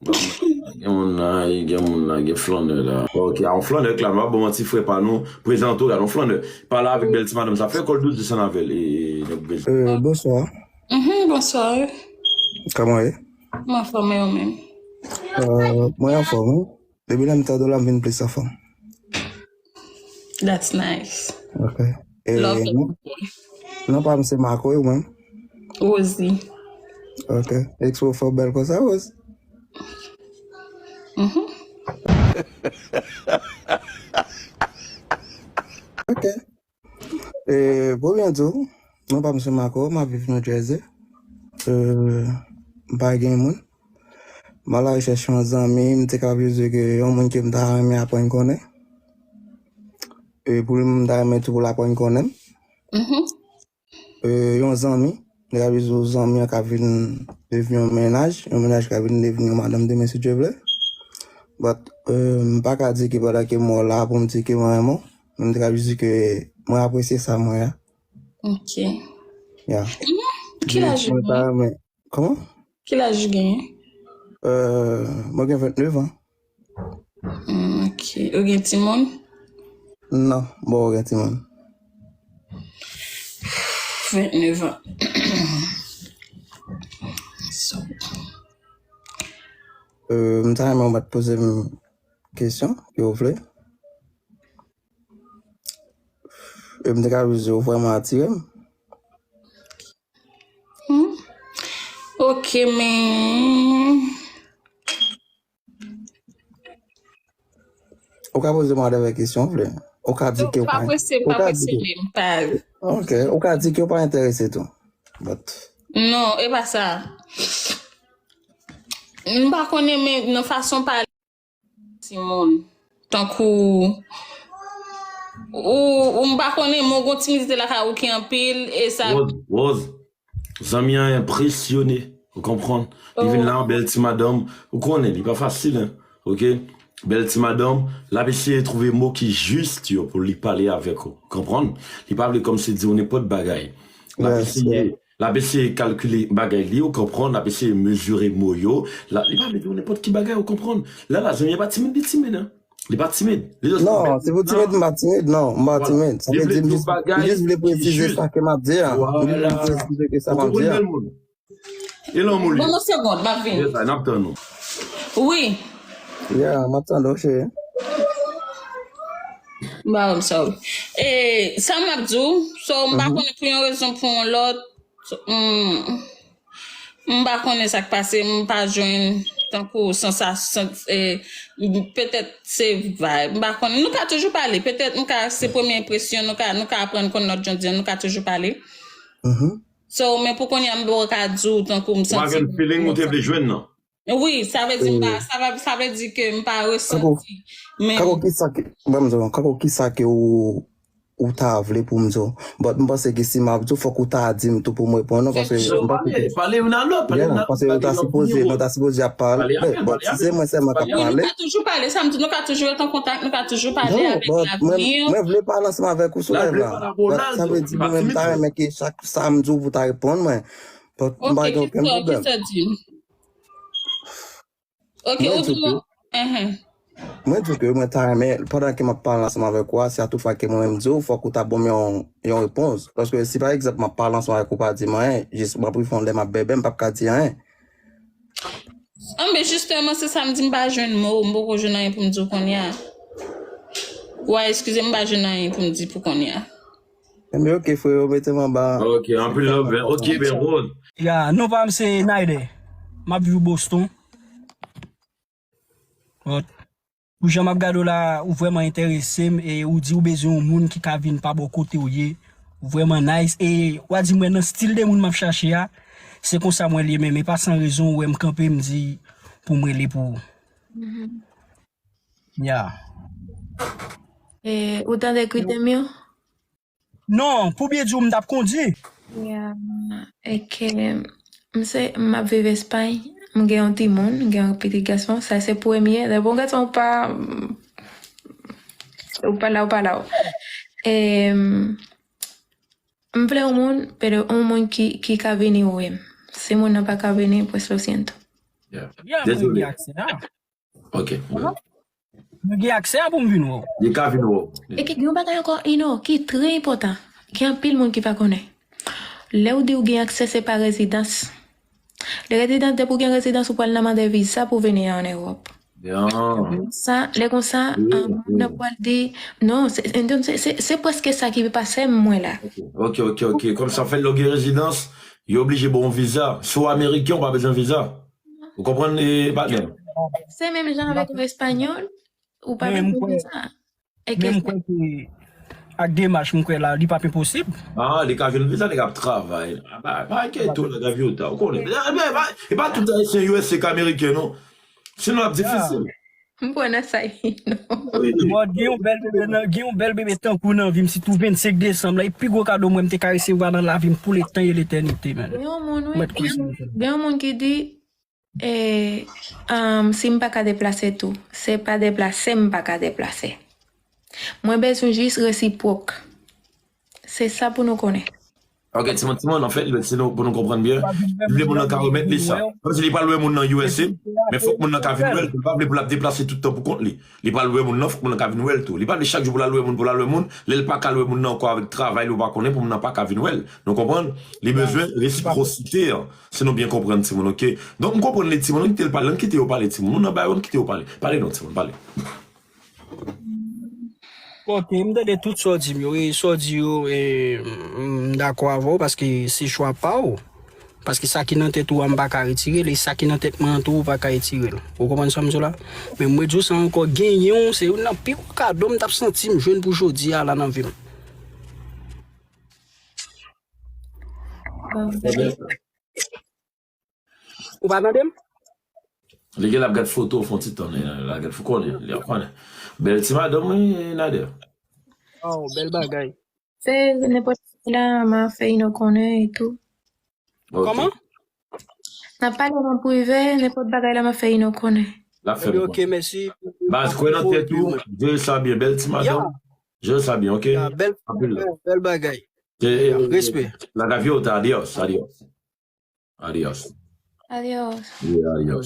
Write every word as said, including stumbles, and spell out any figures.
Gen moun la, gen moun la, gen flannè la. Ok, a yon flannè k la, m pa ba w manti, frè pa nou, prezante w, gade yon flannè. Pale avèk bèl ti madanm sa, fè kòl dous desann avè l, e, e, nèg bezwen. Euh, bonsoir. Mhm, bonsoir. Kòman ye? M anfòm, e ou menm? Euh, mwen anfòm, wi. Depi lè m tande w la, m vin plis anfòm. That's nice. Ok. E, Love. Non, non pa m se Marco, wi, ou menm? Rosie. Ok. Ekspo fò bèl konsa, Rose? Mhm. Ok. E, pou byen di w, non pa m se Marco, m ap viv New Jersey. E, m pa gen moun. M al arechèch yon zanmi, m te ka vle di ke yon moun ke m ta renmen aprann konnen. E pou li, m ta renmen tou pou l aprann konnen m. Mhm. E, yon zanmi, m te ka vle di w zanmi an ka vin devni yon mennaj, yon mennaj ka vin devni yon madanm demen si Dye vle. But, e, m pa ka di ke pandan ke m wè w la pou m di ke mwen renmen w, men m te ka vle di ke mwen apresye sa mwen a. Ok. Ya. Ki laj ou Mwen ta genyen? Renmen. Kòman? Ki laj ou genyen? Euh, mwen gen vennèf an. Mm, ok. Ou gen timoun? Non, bon, ou gen timoun. Vennèf an. So, Euh, m ta renmen ou mèt poze m kesyon ke ou vle. E m te ka vle di ou vrèman atire m. hmm? Ok, men Ou ka poze m whatever kesyon ou vle. Ou ka di ke ou pa pa prese, ou pa ka prese di ke men, pa Ok, ou ka di ke ou pa enterese tou. But Non, e pa sa. M pa konnen, men nan fason pale timoun. Tankou ou, ou m pa konnen, men w gon timidite lakay ou ki anpil, e sa Rose, Rose, zanmi an enpresyone, ou konprann? Li vin la, yon bèl ti madanm, ou konnen, li pa fasil, hein, ok? Bèl ti madanm, l ap eseye twouve mo ki jis yo pou li pale avèk ou, konprann? Li pa vle kòmsi di w nenpòt bagay. L ap Yes, eseye, yeah. l ap eseye kalkile bagay li, ou konprann? L ap eseye mezire mo yo. La, li pa vle di w nenpòt ki bagay, ou konprann? La, la, zanmi an pa timid, li timid, hein? Li pa timid. Li just Non, se pou timid, m pa timid, non, m pa timid. Sa Li vle vle di, m di w jis, m bagay jis vle ki presize jis. Sa ke m ap di a. M jis vle Voilà. presize ke sa Ou m ap di konprann a. bèl moun? E lanmou li. Ban m yon segond, m ap vin. Yes, n ap tann ou. Wi. Yeah, m ap tande w, cheri. Ba, I'm sorry. E, sa m ap di w, so, m pa konnen pou yon rezon, pou yon lòt, m, m pa konnen sa k pase, m pa jwenn tankou sansasyon, e, petèt se vibe, m pa konnen. Nou ka toujou pale, petèt nou ka, se premye enpresyon, nou ka, nou ka aprann konn lòt jan di, nou ka toujou pale. Mhm. So, men pou kounye a, m pa ka di w tankou m Ou pa santi gen feeling ou te vle jwenn nan. Wi, sa vle di m pa, sa vle, sa vle di ke m pa resanti. Men Kako kisa ke, ban m di w, kako kisa ke ou, ou ta vle pou m di w. But m panse ke si m ap di w, fòk ou ta di m tou pou m reponn ou, paske m panse ke Pale, pale youn a lòt, pale youn Yeah, a lòt, paske nou ta sipoze, nou ta sipoze ap pale. But si se mwen sèlman k ap Wi, nou pale, ka toujou pale, sa m di, nou ka toujou rete an kontak, nou ka toujou pale non, avèk but mwen, lavenir. Mwen vle pale ansanm avèk ou sou live la. But sa vle di mwen menm ta renmen ke chak sa m di w pou ta reponn mwen. But m pa Ok, gen okenn kisa, pwoblèm. Kisa di m? Ok, Mwen ou di di ke, mwen. Mhm. Mwen di ke mwen ta renmen, pandan ke m ap pale ansanm avèk ou a, si a tout fwa ke mwen menm di w, fòk ou ta ban m yon, yon repons. Paske si pa egzanp m ap pale ansanm avèk ou, pa di m anyen, jis m ap reponn lè m ap bèbè, m p ap ka di anyen. Anben, jisteman, se sa m di, m pa jwenn mo, m poko jwenn anyen pou m di w kounye a. Wi, eskize m, m pa jwenn anyen pou m di pou kounye a. Enben, ok, frero, mete m anba. Ok, anpil love, man. Ok, ben, Rose. Ya, non pa m se Nayde. M ap viv Boston. But, pou jan m ap gade w la, ou vrèman enterese m e ou di ou bezwen yon moun ki ka vin pa bò kote w ye. Ou vrèman nice e w a di mwen nan stil de moun m ap chache a, se konsa mwen li ye, men, men pa san rezon ou wè m kanpe m di pou m rele pou ou. Ya. E, ou tande kri m yo? Non, pou byen di w, m t ap kondi. Ya, e ke m se, m ap viv Espay. M gen yon timoun, m gen yon pitit gason. Sa se premye. Lè bon gason ou pa, ou pa la, ou pa la. E, m vle yon moun, pero yon moun ki, ki ka vini wè m. Si moun nan pa ka vini, pues lo siento. Yeah, mwen gen aksè a. Ok. Mwen gen aksè a pou m vin wè w. Li ka vin wè w. E ki gen yon bagay ankò, Ino, ki trè enpòtan, gen anpil moun ki pa konnen. Lè w di w gen aksè, se pa rezidans. Lè rezidans, depi w gen rezidans, ou pral nan mande viza pou vini an Ewòp. Sa, lè konsa, moun nan pral di, non, se prèske sa ki pase m, mwen la. Ok, ok, ok. Kòmsi an fèt, lè w gen rezidans, yo oblije ba w yon viza. Si w ameriken, ou pa bezwen viza. Ou konprann, patnè m? Se menm jan avèk yon espanyòl, ou pa bezwen viza. Men m kwè ke ak demach, m kwè la, li p ap enposib. Ah, li ka jwenn viza, nèg ap travay. Pa enkyete w, la gaviota, ou konnen. E pa tout ayisyen U S A k ameriken, non. Sinon, l ap difisil. M kwè nan sa, non. Mòd, gen yon bèl bebe nan, gen yon bèl bebe tankou nan vi m, sitou vennsenk desanm la, e pi gwo kado mwen m te ka resevwa nan lavi m pou letan e letènite, man. Gen yon moun, wi, gen yon moun ki di, E, um, si m pa ka deplase tou, se pa deplase m pa ka deplase. Mwen bezwen jis resipwok. Se sa pou nou konnen. Ok, timoun, timoun, anfèt, si nou, pou nou konprann byen, li vle moun nan ka remèt li sa. Kòmsi li pral wè moun nan U S A, men fòk moun nan ka vin wè l, li pa vle pou l ap deplase tout tan pou kont li. Li pral wè moun nan, fòk moun nan ka vin wè l tou. Li pa vle chak jou pou l al wè moun, pou l al wè moun, lè l pa ka al wè moun nan ankò avèk travay li, ou pa konnen, pou moun nan pa ka vin wè l. Nou konprann? Li bezwen resipwosite an. Si nou byen konprann timoun, ok? Donk, m konprann li timoun, ann kite l pale, ann kite yo pale timoun. Nou nan bay yo, ann kite yo pale. Pale non timoun, pale. Ok, m tande tout sa w di m yo, e sa w di yo, e, m dakò avè w, paske se chwa pa w. Paske sa ki nan tèt ou a, m pa ka retire l, e sa ki nan tèt mwen an tou, ou pa ka retire l. Ou konprann sa m di w la? Men mwen di w sa ankò, genyen w, se youn nan pi gwo kado m t ap santi m jwenn pou jodi a la nan vi m. Ou pa tande m? Li gen l ap gad foto fon ti tan, li la gad foto, konnen, li ap konnen. Bèl ti madanm, wi, Nader. Oh, bèl bagay. Se nenpòt la, m a fè Ino konnen e tou. Kòman? N ap pale nan prive, nenpòt bagay la, m a fè Ino konnen. L ap fè m konnen. Ok, mèsi. Baz, kwè nan tèt ou, jere sa byen, bèl ti madanm. Jere sa byen, ok? Anpil love. Bèl bagay. Respè. La gaviota, adios, adios. Adios. Adios. Yeah, adios.